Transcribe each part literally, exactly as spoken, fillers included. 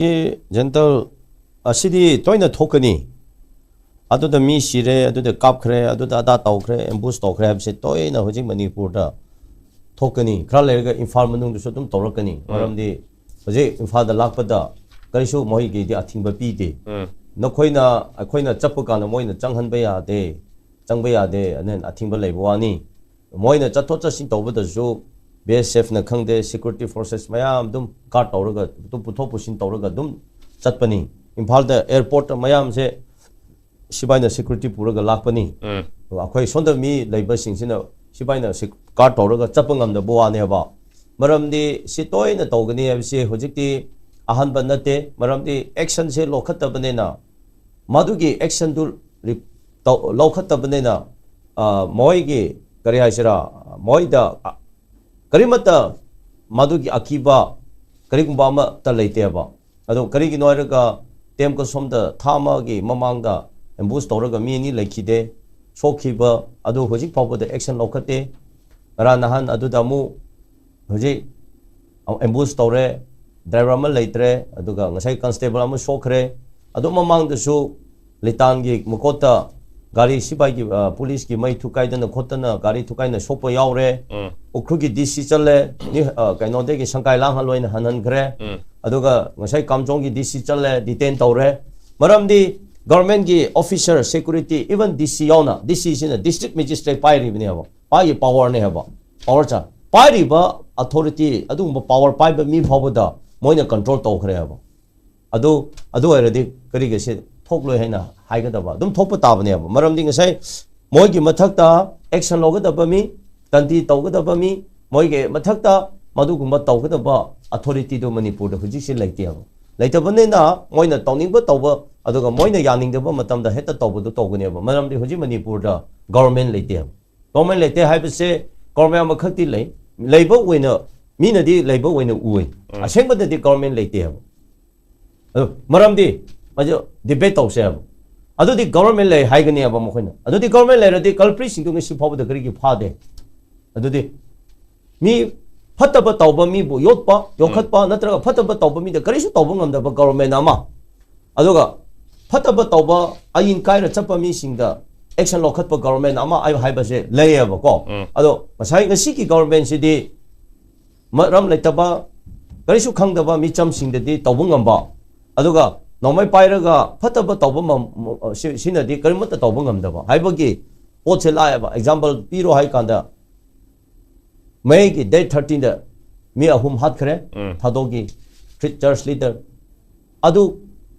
Gentle, ꯑꯁꯤꯗꯤ ꯇꯣꯏꯅ ꯊꯣꯛꯀꯅꯤ꯫ ꯑꯗꯨꯗ ꯃꯤ ꯁꯤꯔꯦ, ꯑꯗꯨꯗ ꯀꯥꯞꯈ꯭ꯔꯦ, ꯑꯗꯨꯗ ꯑꯗꯥ ꯇꯧꯈ꯭ꯔꯦ, ꯑꯦꯝꯕꯨꯁ ꯇꯧꯈ꯭ꯔꯦ ꯍꯥꯏꯕꯁꯦ ꯇꯣꯏꯅ ꯍꯧꯖꯤꯛ ꯃꯅꯤꯄꯨꯔꯗ ꯊꯣꯛꯀꯅꯤ꯫ ꯈꯔ ꯂꯩꯔꯒ ꯏꯝꯐꯥꯜ ꯃꯅꯨꯡꯗꯁꯨ ꯑꯗꯨꯝ ꯇꯧꯔꯛꯀꯅꯤ꯫ ꯃꯔꯝꯗꯤ ꯍꯧꯖꯤꯛ ꯏꯝꯐꯥꯜꯗ ꯂꯥꯛꯄꯗ ꯀꯔꯤꯁꯨ ꯃꯣꯏꯒꯤꯗꯤ ꯑꯊꯤꯡꯕ ꯄꯤꯗꯦ꯫ ꯅꯈꯣꯏꯅ, ꯑꯩꯈꯣꯏꯅ ꯆꯠꯄ ꯀꯥꯟꯗ ꯃꯣꯏꯅ ꯆꯪꯍꯟꯕ ꯌꯥꯗꯦ, ꯆꯪꯕ ꯌꯥꯗꯦ ꯑꯅ ꯑꯊꯤꯡꯕ ꯂꯩꯕ ꯋꯥꯅꯤ꯫ ꯃꯣꯏꯅ ꯆꯠꯊꯣꯛ ꯆꯠꯁꯤꯟ ꯇꯧꯕꯗꯁꯨ ꯕꯤ ꯑꯦꯁ ꯑꯦꯐꯅ ꯈꯪꯗꯦ, ꯁꯦꯀ꯭ꯌꯨꯔꯤꯇꯤ ꯐꯣꯔꯁꯦꯁ ꯃꯌꯥꯝ ꯑꯗꯨꯝ ꯒꯥꯔꯗ ꯇꯧꯔꯒ, ꯑꯗꯨꯝ ꯄꯨꯊꯣꯛ ꯄꯨꯁꯤꯟ ꯇꯧꯔꯒ ꯑꯗꯨꯝ ꯆꯠꯄꯅꯤ꯫ ꯏꯝꯐꯥꯜꯗ ꯑꯦꯌꯔꯄꯣꯔꯠꯇ ꯃꯌꯥꯝꯁꯦ ꯁꯤꯕꯥꯏꯅ ꯁꯦꯀ꯭ꯌꯨꯔꯤꯇꯤ ꯄꯨꯔꯒ ꯂꯥꯛꯄꯅꯤ꯫ ꯑꯩꯈꯣꯏ ꯁꯣꯝꯗ ꯃꯤ ꯂꯩꯕꯁꯤꯡꯁꯤꯅ ꯁꯤꯕꯥꯏꯅ ꯁꯦꯛ-, ꯒꯥꯔꯗ ꯇꯧꯔꯒ ꯆꯠꯄ ꯉꯝꯗꯕ ꯋꯥꯅꯦꯕ꯫ ꯃꯔꯝꯗꯤ ꯁꯤ ꯇꯣꯏꯅ ꯇꯧꯒꯅꯤ ꯍꯥꯏꯕꯁꯤ ꯍꯧꯖꯤꯛꯇꯤ ꯑꯍꯥꯟꯕ ꯅꯠꯇꯦ꯫ ꯃꯔꯝꯗꯤ ꯑꯦꯛꯁꯟꯁꯦ ꯂꯧꯈꯠꯇꯕꯅꯤꯅ, ꯃꯗꯨꯒꯤ ꯑꯦꯛꯁꯟꯗꯨ ꯔꯤ-, ꯇꯧ-, ꯂꯧꯈꯠꯇꯕꯅꯤꯅ, ꯑ, ꯃꯣꯏꯒꯤ, ꯀꯔꯤ ꯍꯥꯏꯁꯤꯔꯥ, ꯃꯣꯏꯗ, ꯑ, ꯀꯔꯤꯃꯠꯇ ꯃꯗꯨꯒꯤ ꯑꯀꯤꯕ ꯀꯔꯤꯒꯨꯝꯕ ꯑꯃꯠꯇ ꯂꯩꯇꯦꯕ꯫ ꯑꯗꯣ ꯀꯔꯤꯒꯤꯅꯣ ꯍꯥꯏꯔꯒ ꯇꯦꯝꯀ ꯁꯣꯝꯗ ꯊꯥ ꯑꯃꯒꯤ ꯃꯃꯥꯡꯗ ꯑꯦꯝꯕꯨꯁ ꯇꯧꯔꯒ ꯃꯤ ꯑꯅꯤ ꯂꯩꯈꯤꯗꯦ, ꯁꯣꯛꯈꯤꯕ ꯑꯗꯨ ꯍꯧꯖꯤꯛ ꯐꯥꯎꯕꯗ ꯑꯦꯛꯁꯟ ꯂꯧꯈꯠꯇꯦ꯫ ꯉꯔꯥꯡ ꯅꯍꯥꯟ ꯑꯗꯨꯗ ꯑꯃꯨꯛ ꯍꯧꯖꯤꯛ ꯑꯦꯝꯕꯨꯁ ꯇꯧꯔꯦ, ꯗ꯭ꯔꯥꯏꯚꯔ ꯑꯃ ꯂꯩꯇ꯭ꯔꯦ, ꯑꯗꯨꯒ ꯉꯁꯥꯏ ꯀꯟꯁꯇꯦꯕꯜ ꯑꯃ ꯁꯣꯛꯈ꯭ꯔꯦ꯫ ꯑꯗꯨ ꯃꯃꯥꯡꯗꯁꯨ ꯂꯤꯇꯥꯟꯒꯤ ꯃꯈꯣꯠꯇ ꯒꯥꯔꯤ ꯁꯤꯕꯥꯏꯒꯤ, ꯑ, ꯄꯨꯂꯤꯁꯀꯤ ꯃꯩ ꯊꯨꯀꯥꯏꯗꯅ ꯈꯣꯠꯇꯅ ꯒꯥꯔꯤ ꯊꯨꯀꯥꯏꯅ ꯁꯣꯛꯄ ꯌꯥꯎꯔꯦ꯫ ꯎꯈ꯭ꯔꯨꯜꯒꯤ ꯗꯤ ꯁꯤ ꯆꯠꯂꯦ, ꯅꯤ-, ꯑ, ꯀꯩꯅꯣꯗꯒꯤ ꯁꯪꯀꯥꯏ ꯂꯥꯡꯍꯜ ꯑꯣꯏꯅ ꯍꯟꯍꯟꯈ꯭ꯔꯦ꯫ ꯑꯗꯨꯒ ꯉꯁꯥꯏ ꯀꯥꯝꯖꯣꯡꯒꯤ ꯗꯤ ꯁꯤ ꯆꯠꯂꯦ, ꯗꯤꯇꯦꯟ ꯇꯧꯔꯦ꯫ ꯃꯔꯝꯗꯤ ꯒꯚꯔꯟꯃꯦꯟꯠꯀꯤ ꯑꯣꯐꯤꯁꯔ, ꯁꯦꯀ꯭ꯌꯨꯔꯤꯇꯤ, ꯏꯚꯟ ꯗꯤ ꯁꯤ ꯌꯥꯎꯅ, ꯗꯤ ꯁꯤꯁꯤꯅ ꯗꯤꯁꯇ꯭ꯔꯤꯛ ꯃꯦꯖꯤꯁꯇ꯭ꯔꯦꯠ ꯄꯥꯏꯔꯤꯕꯅꯦꯕ, ꯃꯥꯒꯤ ꯄꯋꯥꯔꯅꯦ ꯍꯥꯏꯕ, ꯄꯋꯥꯔ ꯆꯥ-, ꯄꯥꯏꯔꯤꯕ ꯑꯣꯊꯣꯔꯤꯇꯤ, ꯑꯗꯨꯒꯨꯝꯕ ꯄꯋꯥꯔ ꯄꯥꯏꯕ ꯃꯤ ꯐꯥꯎꯕꯗ ꯃꯣꯏꯅ ꯀꯟꯇ꯭ꯔꯣꯜ ꯇꯧꯈ꯭ꯔꯦ ꯍꯥꯏꯕ꯫ ꯑꯗꯨ, ꯑꯗꯨ ꯑꯣꯏꯔꯗꯤ ꯀꯔꯤꯒꯤ ꯁꯤ ꯊꯣꯛꯂꯣꯏ ꯍꯥꯏꯅ ꯍꯥꯏꯒꯗꯕ? ꯑꯗꯨꯝ ꯊꯣꯛꯄ ꯇꯥꯕꯅꯦꯕ꯫ ꯃꯔꯝꯗꯤ ꯉꯁꯥꯏ ꯃꯣꯏꯒꯤ ꯃꯊꯛꯇ ꯑꯦꯛꯁꯟ ꯂꯧꯒꯗꯕ ꯃꯤ, ꯇꯟꯇꯤ ꯇꯧꯒꯗꯕ ꯃꯤ, ꯃꯣꯏꯒꯤ ꯃꯊꯛꯇ ꯃꯗꯨꯒꯨꯝꯕ ꯇꯧꯒꯗꯕ ꯑꯣꯊꯣꯔꯤꯇꯤꯗꯨ ꯃꯅꯤꯄꯨꯔꯗ ꯍꯧꯖꯤꯛꯁꯤ ꯂꯩꯇꯦꯕ꯫ ꯂꯩꯇꯕꯅꯤꯅ ꯃꯣꯏꯅ ꯇꯧꯅꯤꯡꯕ ꯇꯧꯕ, ꯑꯗꯨꯒ ꯃꯣꯏꯅ ꯌꯥꯅꯤꯡꯗꯕ ꯃꯇꯝꯗ ꯍꯦꯛꯇ ꯇꯧꯕꯗꯨ ꯇꯧꯒꯅꯦꯕ꯫ ꯃꯔꯝꯗꯤ ꯍꯧꯖꯤꯛ ꯃꯅꯤꯄꯨꯔꯗ ꯒꯣꯔꯃꯦꯟ ꯂꯩꯇꯦꯕ꯫ ꯒꯣꯔꯃꯦꯟ ꯂꯩꯇꯦ ꯍꯥꯏꯕꯁꯦ ꯒꯣꯔꯃꯦꯟ ꯑꯃꯈꯛꯇꯤ ꯂꯩ꯫ ꯂꯩꯕ ꯑꯣꯏꯅ, ꯃꯤꯅꯗꯤ ꯂꯩꯕ ꯑꯣꯏꯅ ꯎꯏ꯫ ꯑꯁꯦꯡꯕꯗꯗꯤ ꯒꯣꯔꯃꯦꯟ ꯂꯩꯇꯦ ꯍꯥꯏꯕ꯫ ꯑꯗꯨ ꯃꯔꯝꯗꯤ ꯃꯗꯨ ꯗꯤꯕꯦꯠ ꯇꯧꯁꯦ ꯍꯥꯏꯕ꯫ ꯑꯗꯨꯗꯤ ꯒꯣꯔꯃꯦꯟ ꯂꯩ ꯍꯥꯏꯒꯅꯦꯕ ꯃꯈꯣꯏꯅ꯫ ꯑꯗꯨꯗꯤ ꯒꯣꯔꯃꯦꯟ ꯂꯩꯔꯗꯤ ꯀꯜꯄ꯭ꯔꯤꯠꯁꯤꯡꯗꯨ ꯉꯁꯤ ꯐꯥꯎꯕꯗ ꯀꯔꯤꯒꯤ ꯐꯥꯗꯦ? ꯑꯗꯨꯗꯤ ꯃꯤ ꯐꯠꯇꯕ ꯇꯧꯕ ꯃꯤꯕꯨ ꯌꯣꯠꯄ, ꯌꯣꯛꯈꯠꯄ, ꯅꯠꯇ꯭ꯔꯒ ꯐꯠꯇꯕ ꯇꯧꯕ ꯃꯤꯗ ꯀꯔꯤꯁꯨ ꯇꯧꯕ ꯉꯝꯗꯕ ꯒꯣꯕꯔꯃꯦꯟ ꯑꯃ, ꯑꯗꯨꯒ ꯐꯠꯇꯕ ꯇꯧꯕ, ꯑꯏꯟ ꯀꯥꯏꯔ ꯆꯠꯄ ꯃꯤꯁꯤꯡꯗ ꯑꯦꯛꯁꯟ ꯂꯧꯈꯠꯄ ꯒꯣꯕꯔꯃꯦꯟ ꯑꯃ ꯍꯥꯏꯕꯁꯦ ꯂꯩꯌꯦꯕꯀꯣ꯫ ꯑꯗꯣ ꯉꯁꯥꯏ ꯉꯁꯤꯒꯤ ꯒꯣꯕꯔꯃꯦꯟꯁꯤꯗꯤ ꯃꯔꯝ ꯂꯩꯇꯕ, ꯀꯔꯤꯁꯨ ꯈꯪꯗꯕ ꯃꯤꯆꯝꯁꯤꯡꯗꯗꯤ ꯇꯧꯕ ꯉꯝꯕ, ꯑꯗꯨꯒ ꯅꯣꯡꯃꯩ ꯄꯥꯏꯔꯒ ꯐꯠꯇꯕ ꯇꯧꯕ ꯃꯝ-, ꯁꯤ-, ꯁꯤꯅꯗꯤ ꯀꯔꯤꯃꯠꯇ ꯇꯧꯕ ꯉꯝꯗꯕ ꯍꯥꯏꯕꯒꯤ ꯄꯣꯠꯁꯦ ꯂꯥꯛꯑꯦꯕ꯫ ꯑꯦꯛꯖꯥꯝꯄꯜ ꯄꯤꯔꯣ ꯍꯥꯏ ꯀꯥꯟꯗ, ꯃꯦꯒꯤ ꯗꯦꯠ ꯊꯥꯔꯇꯤꯟꯗ ꯃꯤ ꯑꯍꯨꯝ ꯍꯥꯠꯈ꯭ꯔꯦ, ꯎꯝ꯫ ꯊꯥꯗꯣꯛꯀꯤ ꯆꯔꯆ ꯂꯤꯗꯔ꯫ ꯑꯗꯨ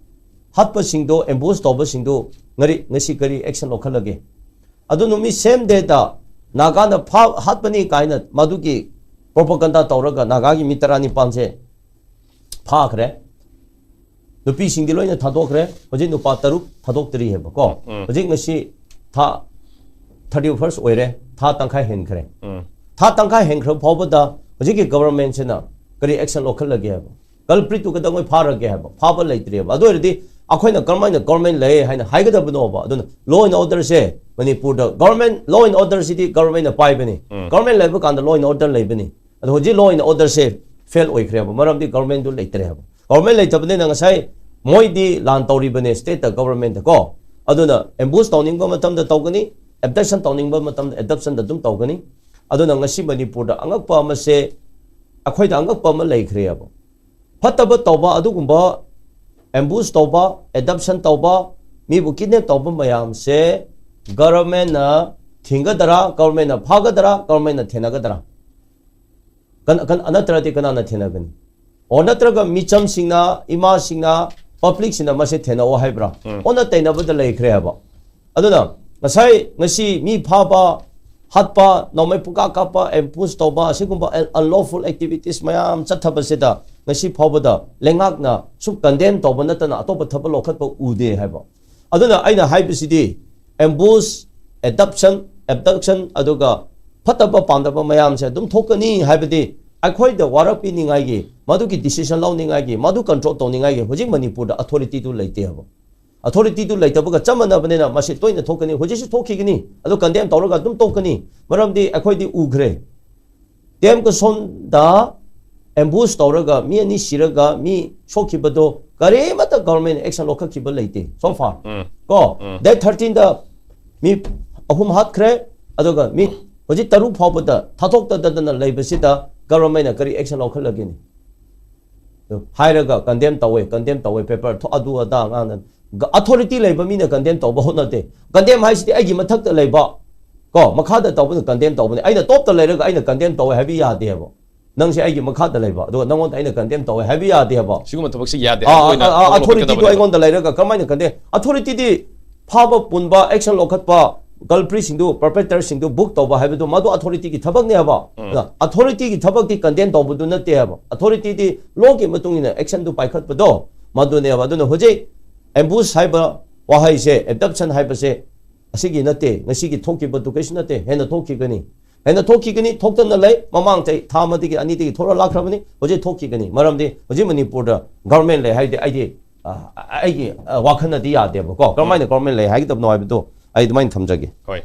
ꯍꯥꯠꯄꯁꯤꯡꯗꯣ, ꯑꯦꯝꯕꯨꯁ ꯇꯧꯕꯁꯤꯡꯗꯣ ꯉꯔꯤ-, ꯉꯁꯤ ꯀꯔꯤ ꯑꯦꯛꯁꯟ ꯂꯧꯈꯠꯂꯒꯦ? ꯑꯗꯨ ꯅꯨꯃꯤꯠ ꯁꯦꯝ ꯗꯦꯗ ꯅꯥꯒꯥꯅ ꯐꯥ-, ꯍꯥꯠꯄꯅꯤ ꯀꯥꯏꯅ ꯃꯗꯨꯒꯤ ꯄ꯭ꯔꯣꯄꯒꯟꯗꯥ ꯇꯧꯔꯒ ꯅꯥꯒꯥꯒꯤ ꯃꯤ ꯇꯔꯥꯅꯤꯄꯥꯟꯁꯦ ꯐꯥꯈ꯭ꯔꯦ꯫ ꯅꯨꯄꯤꯁꯤꯡꯗꯤ ꯂꯣꯏꯅ ꯊꯥꯗꯣꯛꯈ꯭ꯔꯦ꯫ ꯍꯧꯖꯤꯛ ꯅꯨꯄꯥ ꯇꯔꯨꯛ ꯊꯥꯗꯣꯛꯇ꯭ꯔꯤ ꯍꯥꯏꯕꯀꯣ꯫ ꯎꯝ꯫ ꯍꯧꯖꯤꯛ ꯉꯁꯤ ꯊꯥ ꯊꯥꯔꯇꯤ ꯐꯥꯔꯁ ꯑꯣꯏꯔꯦ꯫ ꯊꯥ ꯇꯪꯈꯥꯏ ꯍꯦꯟꯈ꯭ꯔꯦ꯫ ꯎꯝ꯫ ꯊꯥ ꯇꯪꯈꯥꯏ ꯍꯦꯟꯈ꯭ꯔ ꯐꯥꯎꯕꯗ ꯍꯧꯖꯤꯛꯀꯤ ꯒꯣꯕꯔꯃꯦꯟꯁꯤꯅ ꯀꯔꯤ ꯑꯦꯛꯁꯟ ꯂꯧꯈꯠꯂꯒꯦ ꯍꯥꯏꯕ? ꯀꯜꯄ꯭ꯔꯤꯠꯇꯨ ꯀꯩꯗꯧꯉꯩ ꯐꯥꯔꯒꯦ ꯍꯥꯏꯕ? ꯐꯥꯕ ꯂꯩꯇ꯭ꯔꯦꯕ꯫ ꯑꯗꯨ ꯑꯣꯏꯔꯗꯤ ꯑꯩꯈꯣꯏꯅ ꯀꯔꯝꯍꯥꯏꯅ ꯒꯣꯕꯔꯃꯦꯟ ꯂꯩ ꯍꯥꯏꯅ ꯍꯥꯏꯒꯗꯕꯅꯣꯕ? ꯑꯗꯨꯅ ꯂꯣ ꯑꯦꯟ ꯑꯣꯔꯗꯔꯁꯦ ꯃꯅꯤꯄꯨꯔꯗ ꯒꯣꯕꯔꯃꯦꯟ, ꯂꯣ ꯑꯦꯟ ꯑꯣꯔꯗꯔꯁꯤꯗꯤ ꯒꯣꯕꯔꯃꯦꯟꯅ ꯄꯥꯏꯕꯅꯤ꯫ ꯎꯝ꯫ ꯒꯣꯕꯔꯃꯦꯟ ꯂꯩꯕ ꯀꯥꯟꯗ ꯂꯣ ꯑꯦꯟ ꯑꯣꯔꯗꯔ ꯂꯩꯕꯅꯤ꯫ ꯑꯗꯣ ꯍꯧꯖꯤꯛ ꯂꯣ ꯑꯦꯟ ꯑꯣꯔꯗꯔꯁꯦ ꯐꯦꯜ ꯑꯣꯏꯈ꯭ꯔꯦꯕ, ꯃꯔꯝꯗꯤ ꯒꯣꯕꯔꯃꯦꯟꯗꯨ ꯂꯩꯇ꯭ꯔꯦ ꯍꯥꯏꯕ꯫ ꯒꯣꯕꯔꯃꯦꯟ ꯂꯩꯇꯕꯅꯤꯅ ꯉꯁꯥꯏ ꯃꯣꯏꯗꯤ ꯂꯥꯟ ꯇꯧꯔꯤꯕꯅꯦ ꯁ꯭ꯇꯦꯠꯇ, ꯒꯣꯕꯔꯃꯦꯟꯗ ꯀꯣ꯫ ꯑꯗꯨꯅ ꯑꯦꯝꯕꯨꯁ ꯇꯧꯅꯤꯡꯕ ꯃꯇꯝꯗ ꯇꯧꯒꯅꯤ, ꯑꯦꯕꯗꯛꯁꯟ ꯇꯧꯅꯤꯡꯕ ꯃꯇꯝꯗ ꯑꯦꯕꯗꯛꯁꯟꯗ ꯑꯗꯨꯝ ꯇꯧꯒꯅꯤ꯫ ꯑꯗꯨꯅ ꯉꯁꯤ ꯃꯅꯤꯄꯨꯔꯗ ꯑꯉꯛꯄ ꯑꯃꯁꯦ, ꯑꯩꯈꯣꯏꯗ ꯑꯉꯛꯄ ꯑꯃ ꯂꯩꯈ꯭ꯔꯦꯕ꯫ ꯐꯠꯇꯕ ꯇꯧꯕ, ꯑꯗꯨꯒꯨꯝꯕ ꯑꯦꯝꯕꯨꯁ ꯇꯧꯕ, ꯑꯦꯗꯞꯁꯟ ꯇꯧꯕ, ꯃꯤꯕꯨ ꯀꯤꯗꯅꯦꯞ ꯇꯧꯕ ꯃꯌꯥꯝꯁꯦ ꯒꯣꯕꯔꯃꯦꯟꯅ ꯊꯤꯡꯒꯗ꯭ꯔꯥ, ꯒꯣꯕꯔꯃꯦꯟꯅ ꯐꯥꯒꯗ꯭ꯔꯥ, ꯒꯣꯕꯔꯃꯦꯟꯅ ꯊꯦꯅꯒꯗ꯭ꯔꯥ? ꯀꯟ-, ꯀꯟ-, ꯅꯠꯇ꯭ꯔꯗꯤ ꯀꯅꯥꯅ ꯊꯦꯅꯒꯅꯤ? ꯑꯣꯔ ꯅꯠꯇ꯭ꯔꯒ ꯃꯤꯆꯝꯁꯤꯡꯅ, ꯏꯃꯥꯁꯤꯡꯅ, ꯄꯕ꯭ꯂꯤꯛꯁꯤꯡꯅ ꯃꯁꯦ ꯊꯦꯅꯧ ꯍꯥꯏꯕ꯭ꯔꯥ? ꯎꯝ꯫ ꯑꯣꯟꯅ ꯇꯩꯅꯕꯗ ꯂꯩꯈ꯭ꯔꯦ ꯍꯥꯏꯕ꯫ ꯑꯗꯨꯅ ꯉꯁꯥꯏ ꯉꯁꯤ ꯃꯤ ꯐꯥꯕ, ꯍꯥꯠꯄ, ꯅꯣꯡꯃꯩ ꯄꯨꯀꯥ ꯀꯥꯞꯄ, ꯑꯦꯝꯕꯨꯁ ꯇꯧꯕ, ꯑꯁꯤꯒꯨꯝꯕ ꯑꯟ-, ꯑꯟꯂꯣꯐꯨꯜ ꯑꯦꯛꯇꯤꯚꯤꯇꯤꯁ ꯃꯌꯥꯝ ꯆꯠꯊꯕꯁꯤꯗ ꯉꯁꯤ ꯐꯥꯎꯕꯗ ꯂꯩꯉꯥꯛꯅ ꯁꯨꯝ ꯀꯟꯗꯦꯝ ꯇꯧꯕ ꯅꯠꯇꯅ ꯑꯇꯣꯞꯄ ꯊꯕꯛ ꯂꯧꯈꯠꯄ ꯎꯗꯦ ꯍꯥꯏꯕ꯫ ꯑꯗꯨꯅ ꯑꯩꯅ ꯍꯥꯏꯕꯁꯤꯗꯤ ꯑꯦꯝꯕꯨꯁ, ꯑꯦꯗꯞꯁꯟ, ꯑꯦꯕꯗꯛꯁꯟ, ꯑꯗꯨꯒ ꯐꯠꯇꯕ ꯄꯥꯝꯗꯕ ꯃꯌꯥꯝꯁꯦ ꯑꯗꯨꯝ ꯊꯣꯛꯀꯅꯤ ꯍꯥꯏꯕꯗꯤ ꯑꯩꯈꯣꯏꯗ ꯋꯥꯔꯛ ꯄꯤꯅꯤꯡꯉꯥꯏꯒꯤ, ꯃꯗꯨꯒꯤ ꯗꯤꯁꯤꯖꯟ ꯂꯧꯅꯤꯡꯉꯥꯏꯒꯤ, ꯃꯗꯨ ꯀꯟꯇ꯭ꯔꯣꯜ ꯇꯧꯅꯤꯡꯉꯥꯏꯒꯤ ꯍꯧꯖꯤꯛ ꯃꯅꯤꯄꯨꯔꯗ ꯑꯊꯣꯔꯤꯇꯤꯗꯨ ꯂꯩꯇꯦ ꯍꯥꯏꯕ꯫ ꯑꯊꯣꯔꯤꯇꯤꯗꯨ ꯂꯩꯇꯕꯒ ꯆꯞ ꯃꯥꯟꯅꯕꯅꯤꯅ ꯃꯁꯤ ꯇꯣꯏꯅ ꯊꯣꯛꯀꯅꯤ, ꯍꯧꯖꯤꯛꯁꯨ ꯊꯣꯛꯈꯤꯒꯅꯤ, ꯑꯗꯨ ꯀꯟꯗꯦꯝ ꯇꯧꯔꯒ ꯑꯗꯨꯝ ꯇꯣꯛꯀꯅꯤ꯫ ꯃꯔꯝꯗꯤ ꯑꯩꯈꯣꯏꯗꯤ ꯎꯈ꯭ꯔꯦ꯫ ꯇꯦꯝ ꯀꯁꯣꯟꯗ ꯑꯦꯝꯕꯨꯁ ꯇꯧꯔꯒ ꯃꯤ ꯑꯅꯤ ꯁꯤꯔꯒ ꯃꯤ ꯁꯣꯛꯈꯤꯕꯗꯣ ꯀꯔꯤꯃꯠꯇ ꯒꯚꯔꯟꯃꯦꯟ ꯑꯦꯛꯁꯟ ꯂꯧꯈꯠꯈꯤꯕ ꯂꯩꯇꯦ so far꯫ ꯎꯝ. ꯀꯣ ꯎꯝ. ꯗꯦꯠ ꯊꯥꯔꯇꯤꯟꯗ ꯃꯤ ꯑꯍꯨꯝ ꯍꯥꯠꯈ꯭ꯔꯦ꯫ ꯑꯗꯨꯒ ꯃꯤ ꯍꯧꯖꯤꯛ ꯇꯔꯨꯛ ꯐꯥꯎꯕꯗ ꯊꯥꯗꯣꯛꯇꯗꯅ ꯂꯩꯕꯁꯤꯗ ꯒꯚꯔꯟꯃꯦꯟꯅ ꯀꯔꯤ ꯑꯦꯛꯁꯟ ꯂꯧꯈꯠꯂꯒꯅꯤ? ꯑꯗꯨ ꯍꯥꯏꯔꯒ ꯀꯟꯗꯦꯝ ꯇꯧꯋꯦ, ꯀꯟꯗꯦꯝ ꯇꯧꯋꯦ, ꯄꯦꯄꯔ ꯑꯗꯨ ꯑꯗꯥ ꯉꯥꯡꯅ ꯑꯊꯣꯔꯤꯇꯤ ꯂꯩꯕ ꯃꯤꯅ ꯀꯟꯗꯦꯝ ꯇꯧꯕ ꯍꯧꯅꯗꯦ꯫ ꯀꯟꯗꯦꯝ ꯍꯥꯏꯁꯤꯗꯤ ꯑꯩꯒꯤ ꯃꯊꯛꯇ ꯂꯩꯕ ꯀꯣ ꯃꯈꯥꯗ ꯇꯧꯕꯅ ꯀꯟꯗꯦꯝ ꯇꯧꯕꯅꯦ꯫ ꯑꯩꯅ ꯇꯣꯞꯇ ꯂꯩꯔꯒ ꯑꯩꯅ ꯀꯟꯗꯦꯝ ꯇꯧꯋꯦ ꯍꯥꯏꯕ ꯌꯥꯗꯦꯕ꯫ ꯅꯪꯁꯦ ꯑꯩꯒꯤ ꯃꯈꯥꯗ ꯂꯩꯕ ꯑꯗꯨꯒ ꯅꯪꯉꯣꯟꯗ ꯑꯩꯅ ꯀꯟꯗꯦꯝ ꯇꯧꯋꯦ ꯍꯥꯏꯕ ꯌꯥꯗꯦꯕ꯫ ꯁꯤꯒꯨꯝꯕ ꯊꯕꯛꯁꯤ ꯌꯥꯗꯦ, ꯑꯗꯨ ꯑꯣꯏꯅ ꯊꯕꯛ ꯑꯊꯣꯔꯤꯇꯤꯗꯣ ꯂꯧꯈꯠꯀꯗꯕꯅꯦꯕ꯫ ꯑꯩꯉꯣꯟꯗ ꯂꯩꯔꯒ ꯀꯃꯥꯏꯅ ꯀꯟꯗꯦꯝ? ꯑꯊꯣꯔꯤꯇꯤꯗꯤ ꯐꯥꯕ ꯄꯨꯟꯕ ꯑꯦꯛꯁꯟ ꯂꯧꯈꯠꯄ ꯀꯜꯄ꯭ꯔꯤꯁꯤꯡꯗꯨ ꯄꯔꯄꯦꯇꯔꯁꯤꯡꯗꯨ ꯕꯨꯛ ꯇꯧꯕ ꯍꯥꯏꯕꯗꯨ ꯃꯗꯨ ꯑꯊꯣꯔꯤꯇꯤꯒꯤ ꯊꯕꯛꯅꯦ ꯍꯥꯏꯕ꯫ ꯎꯝ. ꯑꯊꯣꯔꯤꯇꯤꯒꯤ ꯊꯕꯛꯇꯤ ꯀꯟꯗꯦꯝ ꯇꯧꯕꯗꯨ ꯅꯠꯇꯦ ꯍꯥꯏꯕ꯫ ꯑꯊꯣꯔꯤꯇꯤꯗꯤ ꯂꯣꯒꯤ ꯃꯇꯨꯡ ꯏꯟꯅ ꯑꯦꯛꯁꯟꯗꯨ ꯄꯥꯏꯈꯠꯄꯗꯣ ꯃꯗꯨꯅꯦꯕ꯫ ꯑꯗꯨꯅ ꯍꯧꯖꯤꯛ ꯑꯦꯝꯕꯨꯁ ꯍꯥꯏꯕ ꯋꯥꯍꯩꯁꯦ, ꯑꯦꯕꯗꯛꯁꯟ ꯍꯥꯏꯕꯁꯦ ꯑꯁꯤꯒꯤ ꯅꯠꯇꯦ, ꯉꯁꯤꯒꯤ ꯊꯣꯛꯈꯤꯕꯗꯨ ꯀꯩꯁꯨ ꯅꯠꯇꯦ, ꯍꯦꯟꯅ ꯊꯣꯛꯈꯤꯒꯅꯤ꯫ ꯍꯦꯟꯅ ꯊꯣꯛꯈꯤꯒꯅꯤ, ꯊꯣꯛꯇꯅ ꯂꯩ꯫ ꯃꯃꯥꯡ ꯆꯍꯤ ꯊꯥ ꯑꯃꯗꯒꯤ ꯑꯅꯤꯗꯒꯤ ꯊꯣꯛꯂ ꯂꯥꯛꯈ꯭ꯔꯕꯅꯤ꯫ ꯍꯧꯖꯤꯛ ꯊꯣꯛꯈꯤꯒꯅꯤ꯫ ꯃꯔꯝꯗꯤ ꯍꯧꯖꯤꯛ ꯃꯅꯤꯄꯨꯔꯗ ꯒꯚꯔꯟꯃꯦꯟ ꯂꯩ ꯍꯥꯏꯗꯤ ꯑꯩꯗꯤ, ꯑ, ꯑꯩꯒꯤ, ꯑ, ꯋꯥꯈꯜꯅꯗꯤ ꯌꯥꯗꯦꯕꯀꯣ꯫ ꯀꯔꯝꯍꯥꯏꯅ ꯒꯚꯔꯟꯃꯦꯟ ꯂꯩ ꯍꯥꯏꯒꯗꯕꯅꯣ ꯍꯥꯏꯕꯗꯨ ꯑꯩ ꯑꯗꯨꯃꯥꯏꯅ ꯊꯝꯖꯒꯦ꯫ ꯍꯣꯏ,